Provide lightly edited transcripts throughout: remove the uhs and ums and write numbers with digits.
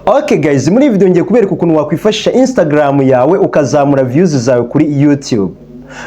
Okay guys, muri iyi video ngiye kubereka ukuntu wakwifashisha Instagram yawe ukazamura views zawe kuri YouTube.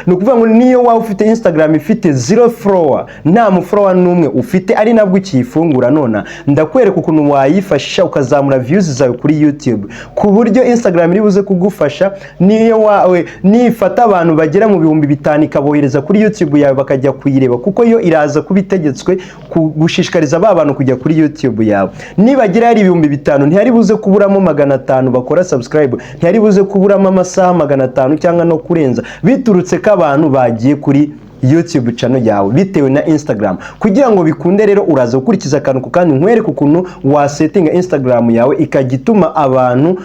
Ni ukuvuga ngo niyo waba ufite Instagram ifite zero follower, nta mufollower n'umwe ufite, ari nabwo ukiyifungura nona, ndakwereka ukuntu wayifashisha ukazamura views zawe kuri YouTube, ku buryo Instagram iri buze kugufasha. Niyo wawe nifata abantu bagera mu 5000 ikabohereza kuri YouTube yawe bakajya kuyireba, kuko yo iraza kuba itegetswe gushishikariza ba bantu kujya kuri YouTube yawe. Nibagera hari 5000, ntihari buze kuburamo 500 bakora subscribe, ntihari buze kuburamo amasaha 500 cyangwa no kurenza, biturutse ko abantu bagiye kuri YouTube channel yawe bitewe na Instagram. Kugira ngo bikunde rero, uraza gukurikiza akantu ku kandi, nkwereke ukuntu wasettinga Instagram yawe ikajya ituma abantu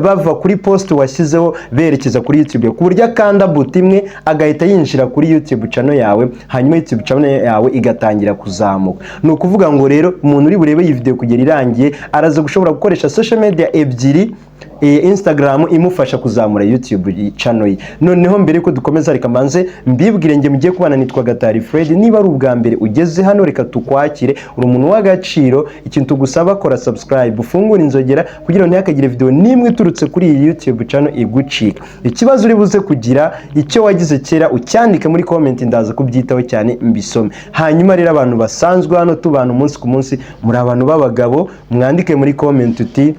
bava kuri post washyizeho berekeza kuri YouTube, ku buryo akanda buto imwe agahita yinjira kuri YouTube channel yawe, hanyuma YouTube channel yawe igatangira kuzamuka. Ni ukuvuga ngo rero umuntu uri burebe iyi video kugera irangiye araza gushobora gukoresha social media ebyiri, Instagram imufasha kuzamura YouTube channel ye. Noneho mbere yuko dukomeza, reka mbanze mbibwire nge mugiye kubana, nitwa Gatari Fred. Niba ari ubwa mbere ugeze hano, reka tukwakire, uri umuntu w'agaciro. Ikintu tugusaba, kora subscribe, ufungure inzogera kugira ngo ntihakagire video n'imwe iturutse kuri iyi YouTube channel igucika. Ikibazo uri buze kugira, icyo wagize kera, ucyandike muri comment, ndaza kubyitaho cyane mbisome. Hanyuma rero abantu basanzwe hano tubana umunsi ku munsi, muri abantu b'abagabo, mwandike muri comment uti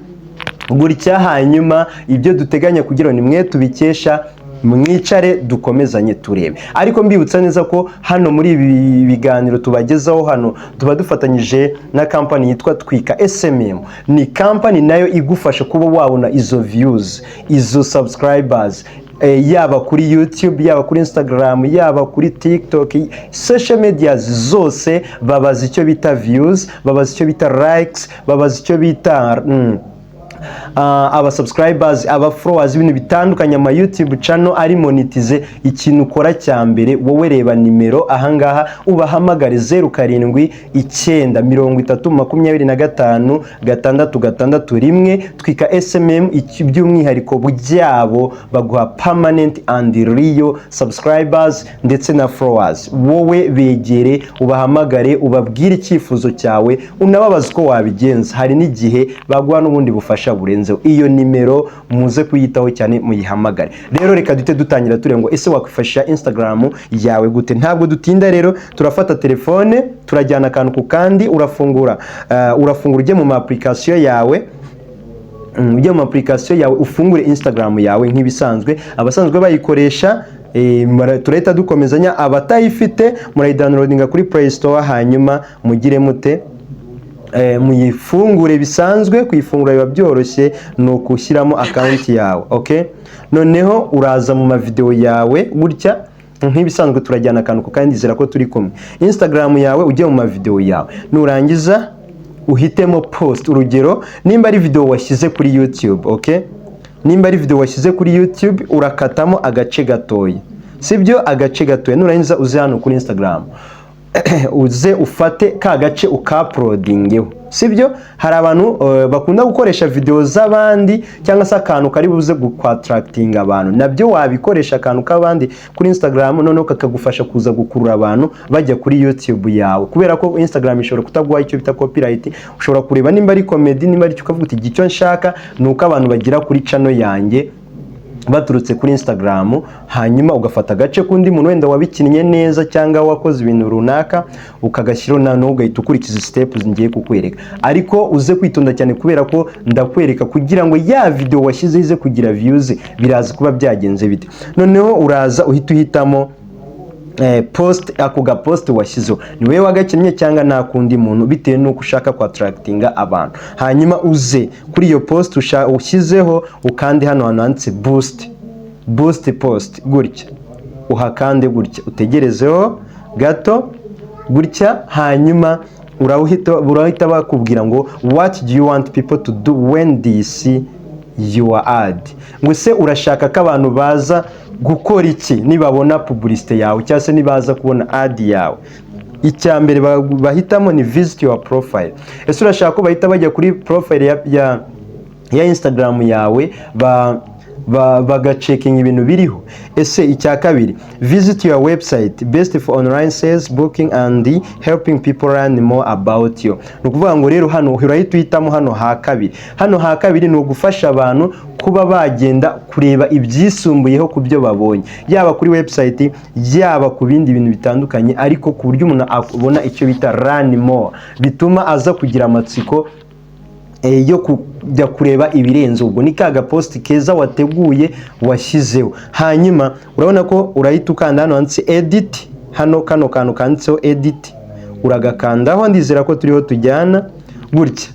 gutya, hanyuma ibyo duteganya kugira ngo nimwe tubikesha, mwicare dukomezanye turebe. Ariko mbibutsa neza ko hano muri ibi biganiro tubagezaho hano tuba dufatanyije na kampani yitwa Twika SMM. Ni kampani nayo igufasha kuba wabona izo views, izo subscribers, yaba kuri YouTube, yaba kuri Instagram, yaba kuri TikTok, social medias zose. Babaza icyo bita views, babaza icyo bita likes, babaza icyo bita aba subscribers, aba followers, ibintu bitandukanye, ama YouTube channel ari monetize. Ikintu ukora cya mbere, wowe reba nimero ahangaha ubahamagare: 0793025661. Twika SMM, by'umwihariko byabo baguha permanent and real subscribers ndetse na followers. Wowe begere, ubahamagare, ubabwire icyifuzo cyawe, unababaze uko wabigenza. Hari n'igihe baguha n'ubundi bufasha burenzeho. Iyo nimero muze kuyitaho cyane, muyihamagare. Rero reka duhite dutangira tureba ngo ese wakwifashisha Instagram yawe gute? Ntabwo dutinda rero, turafata telefone, turajyana akantu ku kandi. Urafungura ujye mu ma application yawe, ujye mu application yawe, ufungure Instagram yawe nk'ibisanzwe. Abasanzwe bayikoresha, turahita dukomezanya. Abatayifite murayidownloadinga kuri Play Store, hanyuma mugire mute? Muyifungure bisanzwe. Kuyifungura biba byoroshye, ni ukushyiramo account yawe. Okay, noneho uraza mu mavideo yawe gutya nk'ibisanzwe, turajyana akantu ku kandi, ndizera ko turi kumwe. Instagram yawe, ujye mu mavideo yawe, nurangiza uhitemo post. Urugero nimba ari video washyize kuri YouTube, okay, nimba ari video washyize kuri YouTube, urakatamo agace gatoya, sibyo? Agace gatoya. Nurangiza uze hano kuri Instagram, uze ufate ka gace ukauploadingeho, sibyo? Hari abantu bakunda gukoresha video z'abandi cyangwa se akantu kari buze kwattractinga abantu. Nabyo wabikoresha, akantu k'abandi kuri Instagram, noneho kakagufasha kuza gukurura abantu bajya kuri YouTube yawe, kubera ko Instagram ishobora kutaguha icyo bita copyright. Ushobora kureba nimba ari comedy, nimba ari icyo, ukavuga uti icyo nshaka ni uko abantu bagera kuri channel yanjye baturutse kuri Instagram, hanyuma ugafata agace k'undi muntu wenda wabikinnye neza cyangwa wakoze ibintu runaka, ukagashyiraho, noneho ugahita ukurikiza steps ngiye kukwereka. Ariko uze kwitonda cyane, kubera ko ndakwereka kugira ngo ya video washyizeho ize kugira views, biraza kuba byagenze bite. Noneho uraza uhita uhitamo post. Ako ga post washyizeho ni wowe wagakinnye cyangwa nta kundi muntu, bitewe n'uko ushaka kwattractinga abantu. Hanyuma uze kuri iyo post ushyizeho, ukande hano hantu handitse boost post gutya, uhakande gutya, utegerezeho gato gutya. Hanyuma urahita bakubwira ngo "What do you want people to do when they see your ad?" Ngo se urashaka ko abantu baza gukora iki nibabona publicité yawe cyangwa se nibaza kubona ad yawe? Icya mbere bahitamo ni "visit your profile". Ese urashaka ko bahita bajya kuri profile ya Instagram yawe ba Bagacheckinga ibintu biriho. Ese icya kabiri, visit your website, best for online sales, booking and helping people learn more about you. Ni ukuvuga ngo rero hano urahita uhitamo hano ha kabiri. Hano ha kabiri ni ugufasha abantu kuba bagenda kureba ibyisumbuyeho ku byo babonye, yaba kuri website, yaba ku bindi bintu bitandukanye, ariko ku buryo umuntu abona icyo bita learn more, bituma aza kugira amatsiko yo kujya kureba ibirenze. Ubwo ni ka gapost keza wateguye, washyizeho. Hanyuma urabona ko urahita ukanda hano handitse edit. Hano kano kantu kanditseho edit uragakandaho. Ndizera ko turiho tujyana gutya.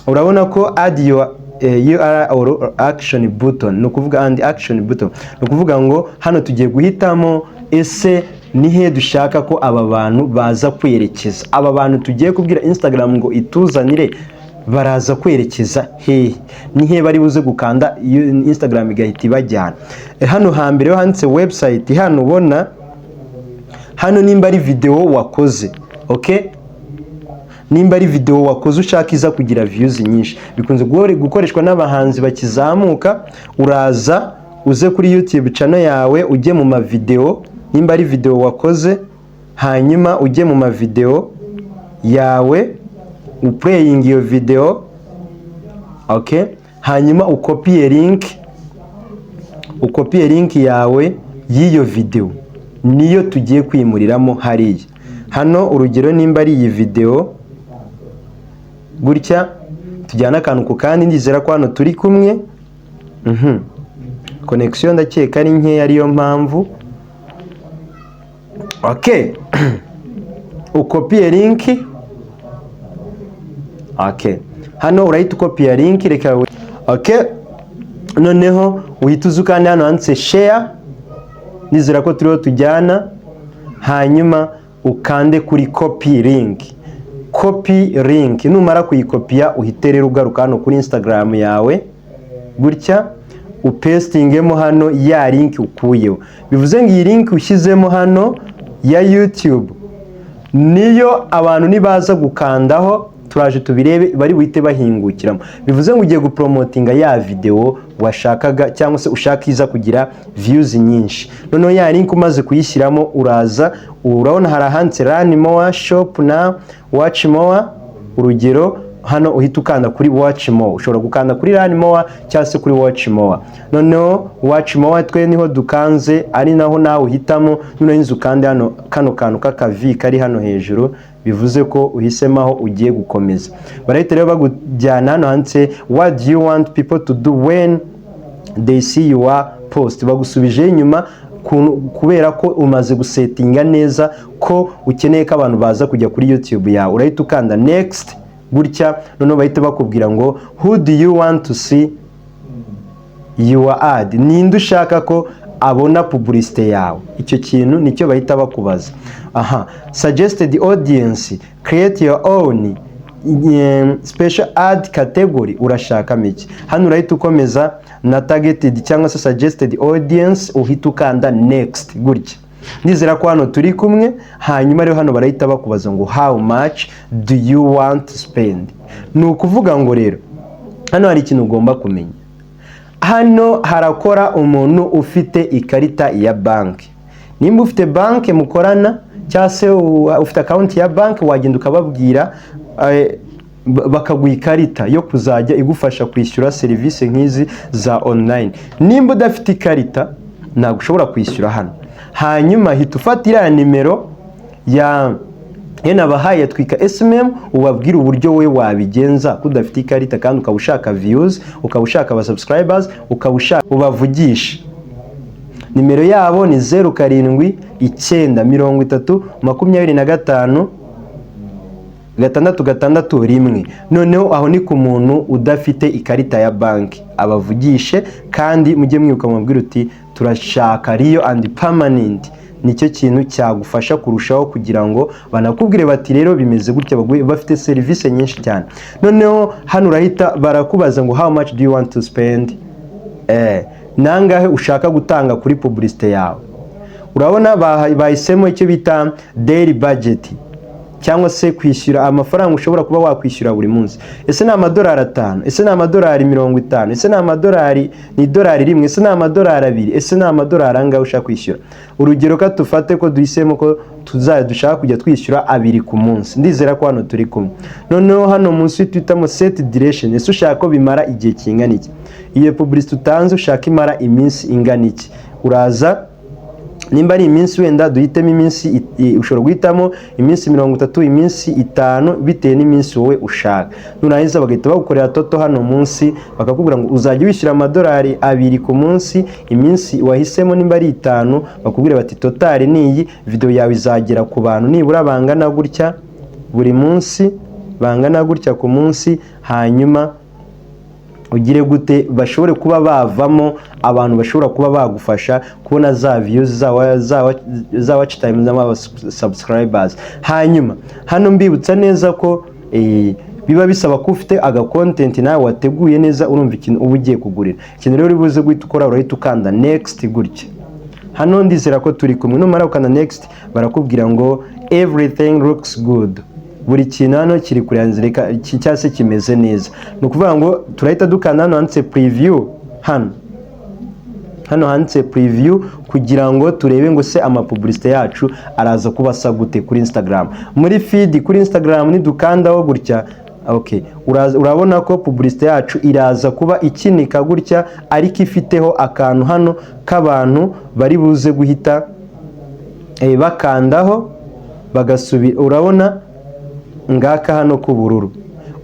Urabona ko add your URL or action button, ni ukuvuga and action button, ni ukuvuga ngo hano tugiye guhitamo ese ni he dushaka ko aba bantu baza kwerekeza. Aba bantu tugiye kubwira Instagram ngo ituzanire baraza kwerekeza hehe? Ni he bari buze gukanda iyo Instagram igahita ibajyana? Hano hambere ho handitse website, hano ubona hano, nimba ari video wakoze, okay, nimba ari video wakoze ushaka iza kugira views nyinshi, bikunze gukoreshwa n'abahanzi bakizamuka. Uraza uze kuri YouTube channel yawe, ujye mu mavideo, nimba ari video wakoze, hanyuma ujye mu mavideo yawe, uplaying iyo video, okay, hanyuma ukopiye link, ukopiye link yawe y'iyo video, niyo tugiye kwimuriramo hariya. Hano urugero nimba ari iyi video gutya, tujyana akantu ku kandi. Ndizera ko hano turi kumwe. Connection ndakeka ari nkeya, ariyo mpamvu. Okay, ukopiye link. Okay, hano urahita ukopiya link. Reka, okay, noneho uhita uza ukanda hano handitse share. Nizera ko turiho tujyana. Hanyuma ukande kuri copy link. Copy link, numara kuyikopiya, uhite rero ugaruka hano kuri Instagram yawe gutya, upastingemo hano ya link ukuyeho. Bivuze ngo iyi link ushyizemo hano ya YouTube niyo abantu nibaza gukandaho, turaje tubirebe, bari buhite bahingukiramo. Bivuze ngo ugiye gupromotinga ya video washakaga cyangwa se ushaka iza kugira views nyinshi. Noneho ya link umaze kuyishyiramo, uraza urabona hari ahanditse learn more, shop now, watch more. Urugero hano uhita ukanda kuri watch more. Ushobora gukanda kuri learn more cyangwa se kuri watch more. Noneho watch more twe niho dukanze, ari naho nawe uhitamo. Noneho inzu ukande hano kano kantu k'akavi kari hano hejuru, bivuze ko uhisemo aho ugiye gukomeza. Barahita rero bakujyana hano handitse "What do you want people to do when they see your post?" Bagusubije inyuma kubera ko umaze gusettinga neza ko ukeneye ko abantu baza kujya kuri YouTube yawe. Urahita ukanda next gutya. Noneho bahita bakubwira ngo "Who do you want to see your ad?" Ninde ushaka ko abona publicité yawe? Icyo kintu nicyo bahita bakubaza. Aha, suggested audience, create your own, special ad category, urashakamo iki? Hano urahita ukomeza na targeted cyangwa se suggested audience, uhita ukanda next gutya. Nizera ko hano turi kumwe. Hanyuma rero hano barahita bakubaza ngo "How much do you want to spend?" Ni ukuvuga ngo rero hano hari ikintu ugomba kumenya. Hano harakora umuntu ufite ikarita ya banki. Nimba ufite banki mukorana cyangwa se ufite account ya banki, wagenda ukababwira bakaguha ikarita yo kuzajya igufasha kwishyura serivisi nk'izi za online. Nimba udafite ikarita, ntabwo ushobora kwishyura hano. Hanyuma hita ufata iriya nimero ya nabahaye Twika SMM, ubabwire uburyo we wabigenza ko udafite ikarita kandi ukaba ushaka views, ukaba ushaka aba subscribers, ukaba ushaka. Ubavugisha, nimero yabo ni 0793025661. Noneho aho ni ku muntu udafite ikarita ya banki, abavugishe. Kandi mujye mwibuka mubwire uti "Turashaka real and permanent." Nicyo kintu cyagufasha kurushaho kugira ngo banakubwire bati rero bimeze gutya, baguhe. Bafite serivisi nyinshi cyane. Noneho hano urahita barakubaza ngo "How much do you want to spend?" Nangahe ushaka gutanga kuri publicité yawe? Urabona bahisemo icyo bita daily budget. cyangwa se kwishyura amafaranga ushobora kuba wakwishyura buri munsi. Ese ni amadolari 5? Ese ni amadolari 50? Ese ni amadolari, ni idolari 1? Ese ni amadolari 2? Ese ni amadolari angahe ushaka kwishyura? Urugero, ka tufate ko duhisemo ko tuzajya dushaka kujya twishyura 2 ku munsi. Ndizera ko hano turi kumwe. Noneho hano munsi tuhitamo set duration. Ese ushaka ko bimara igihe kingana iki? Iyo publicity utanze ushaka imara iminsi ingana iki? Uraza, nimba ari iminsi, wenda duhitemo iminsi, ushobora guhitamo iminsi 30, iminsi 5, bitewe n'iminsi wowe ushaka. Nurangiza bagahita bagukorera total hano munsi, bakakubwira ngo uzajya wishyura amadolari 2 ku munsi, iminsi wahisemo nimba ari 5. Bakubwira bati total ni iyi, video yawe izagera ku bantu nibura bangana gutya buri munsi, bangana gutya ku munsi. Hanyuma ugire gute? Bashobore kuba bavamo abantu bashobora kuba bagufasha kubona za views, za watch time z'aba subscribers. Hanyuma hano mbibutsa neza ko biba bisaba ko ufite aga content nawe wateguye neza. Urumva ikintu uba ugiye kugurira. Ikintu rero uri buze guhita ukora, urahita ukanda next gutya. Hano ndizera ko turi kumwe. Numara gukanda next, barakubwira ngo everything looks good, buri kintu hano kiri kuranzirika cyangwa se kimeze neza. Ni ukuvuga ngo turahita dukanda hano handitse preview, hano handitse preview, kugira ngo turebe ngo se amapublicité yacu araza kuba asa gute kuri Instagram, muri feed kuri Instagram. Nidukandaho gutya, okay, urabona ko publicité yacu iraza kuba ikinika gutya, ariko ifiteho akantu hano k'abantu bari buze guhita bakandaho bagasubira. Urabona ngaka hano k'ubururu,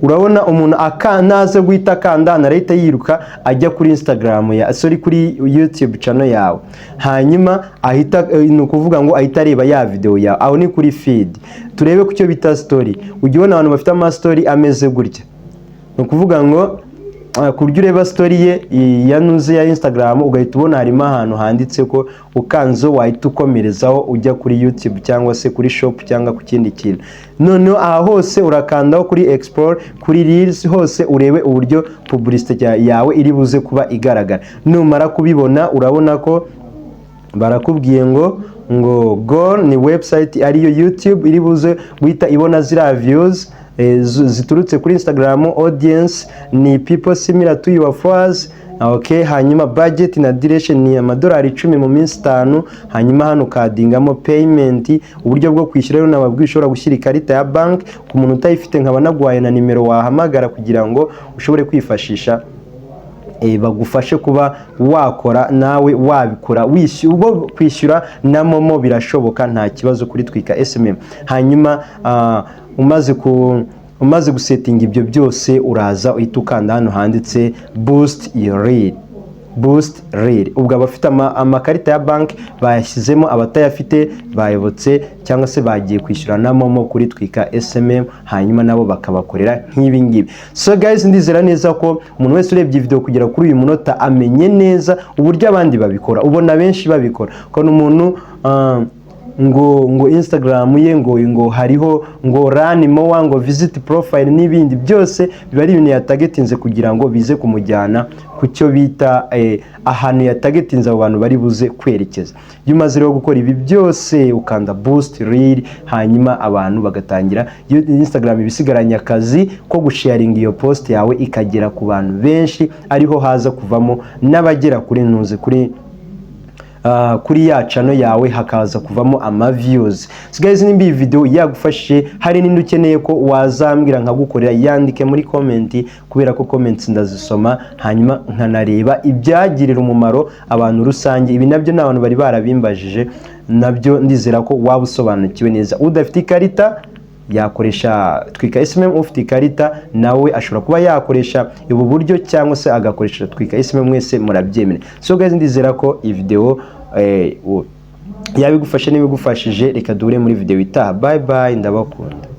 urabona umuntu naza guhita akanda hano, arahita yiruka ajya kuri Instagram ya, sorry, kuri YouTube channel yawe. Hanyuma ahita ni ukuvuga ngo ahita areba ya video yawe. Aho ni kuri feed. Turebe ku cyo bita story. Ujya ubona abantu bafite ama story ameze gutya. Ni ukuvuga ngo ku buryo ureba story ye ya nuze ya Instagram, ugahita ubona harimo ahantu handitse ko ukanze wahita ukomerezaho ujya kuri YouTube cyangwa se kuri shop cyangwa ku kindi kintu. Noneho aha hose urakandaho kuri explore, kuri reels, hose urebe uburyo publicité yawe iri buze kuba igaragara. Numara kubibona, urabona ko barakubwiye ngo goal ni website ariyo YouTube iri buze guhita ibona ziriya views ziturutse kuri Instagram. Audience ni people similar to your followers. Okay, hanyuma budget na duration ni amadolari 10 mu minsi 5. Hanyuma hano ukadingamo payment, uburyo bwo kwishyura. Rero nababwiye, ushobora gushyira ikarita ya bank. Ku muntu utayifite, nkaba naguhaye na nimero wahamagara kugira ngo ushobore kwifashisha, bagufashe kuba wakora nawe wabikora ubwo kwishyura na MoMo birashoboka, nta kibazo kuri Twika SMM. Hanyuma umaze gusetinga ibyo byose, uraza uhita ukanda hano handitse boost your reel, boost reel. Ubwo abafite amakarita ya banki bayashyizemo, abatayafite bayobotse cyangwa se bagiye kwishyura na MoMo kuri Twika SMM, hanyuma nabo bakabakorera nk'ibi ngibi. So guys, ndizera neza ko umuntu wese urebye video kugera kuri uyu munota amenye neza uburyo abandi babikora. Ubona benshi babikora, ukabona umuntu ngo Instagram ye ngo hariho ngo learn more, ngo visit profile n'ibindi byose, biba ari ibintu yatagetinze kugira ngo bize kumujyana ku cyo bita ahantu yatagetinze abo bantu bari buze kwerekeza. Iyo umaze rero gukora ibi byose, ukanda boost reel, hanyuma abantu bagatangira. Iyo Instagram ibisigaranye akazi ko gusharinga iyo post yawe ikagera ku bantu benshi, ariho haza kuvamo n'abagera kuri ntuze kuri ya channel yawe, hakaza kuvamo ama views. Guys, nimba iyi video yagufashije, hari n'indi ukeneye ko wazambwira nkagukorera, yandike muri comment, kubera ko comments ndazisoma, hanyuma nkanareba ibyagirira umumaro abantu rusange. Ibi nabyo ni abantu bari barabimbajije, nabyo ndizera ko waba usobanukiwe neza. Udafite ikarita yakoresha Twika SMM, ufite ikarita nawe ashobora kuba yakoresha ubu buryo cyangwa se agakoresha Twika SMM, mwese murabyemera. So guys, ndizera ko iyi video yabigufashe. N'ibigufashije, reka duhure muri video itaha. Bye bye, ndabakunda.